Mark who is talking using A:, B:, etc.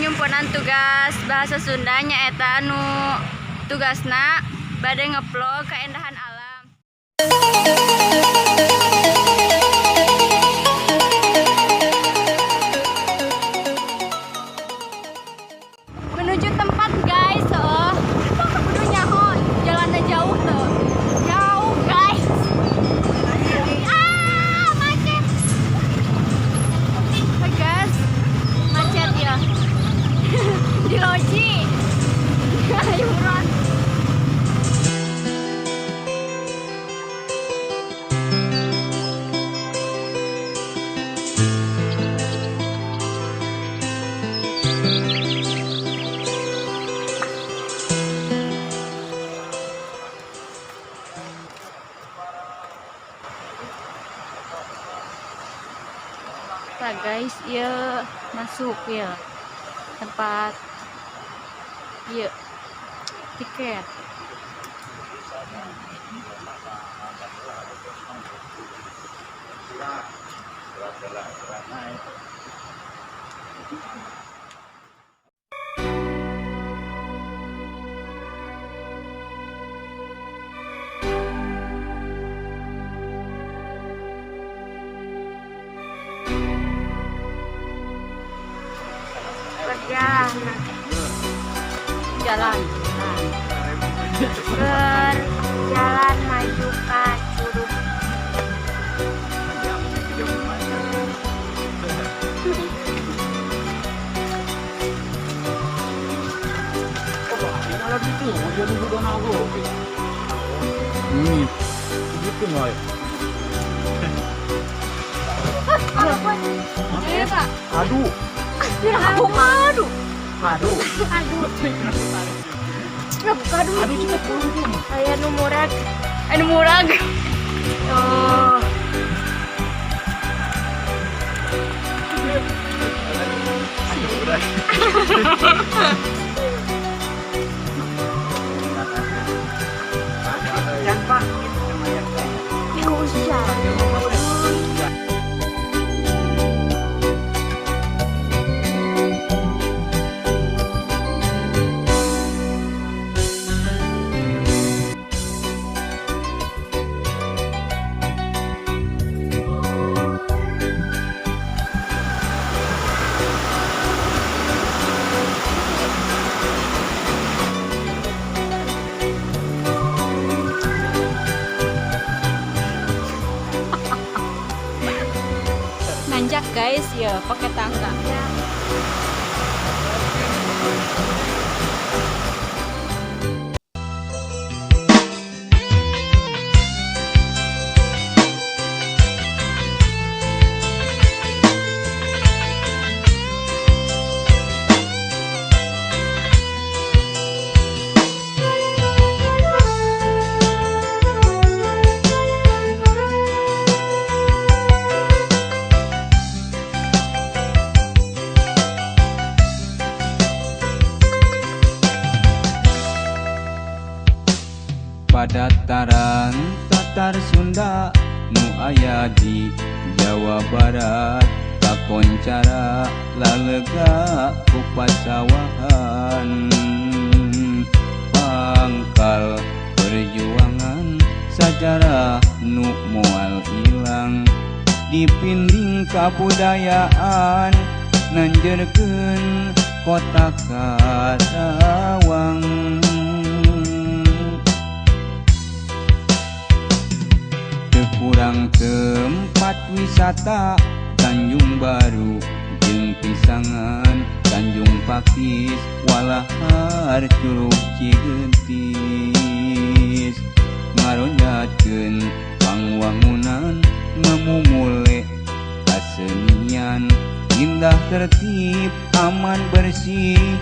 A: Nyumponan tugas bahasa Sunda, nyaeta anu tugasna bade ngevlog keindahan alam. Menuju tempat, guys, oh. Kudu nyaho, jalannya jauh tuh. Jauh, guys. Ah, macet. Oh, guys. Macet ya. Di loji. Ayo buruan. Nah, guys, ya masuk ya tempat ya tiket.
B: Perjalanan.
A: Jalan.
B: Berjalan maju ke curug.
C: Malah gitu, mau jadi bukan aku. Gitu moy.
A: Iya, Pak.
C: Aduh,
A: Aku aduh.
C: aduh.
B: Aduh,
A: Buka dulu.
C: Aduh, cepet turun.
B: Aya nu murag.
A: Anu murag. Oh.
C: Jangan, Pak.
B: Usah.
A: Nanjak, guys, ya pakai tangga.
D: Padataran Tatar Sunda nu aya di Jawa Barat kakoncara lalega ku pasawahan, pangkal perjuangan sajarah nu moal ilang dipinding kabudayaan nanjerkeun kota Karawang. Teu kurang tempat wisata, Tanjung Baru jeung Pisangan, Tanjung Pakis, Walahar, Curug Cigentis, ngaronjatkeun pangwangunan, ngamumule kasenian, indah, tertib, aman, bersih.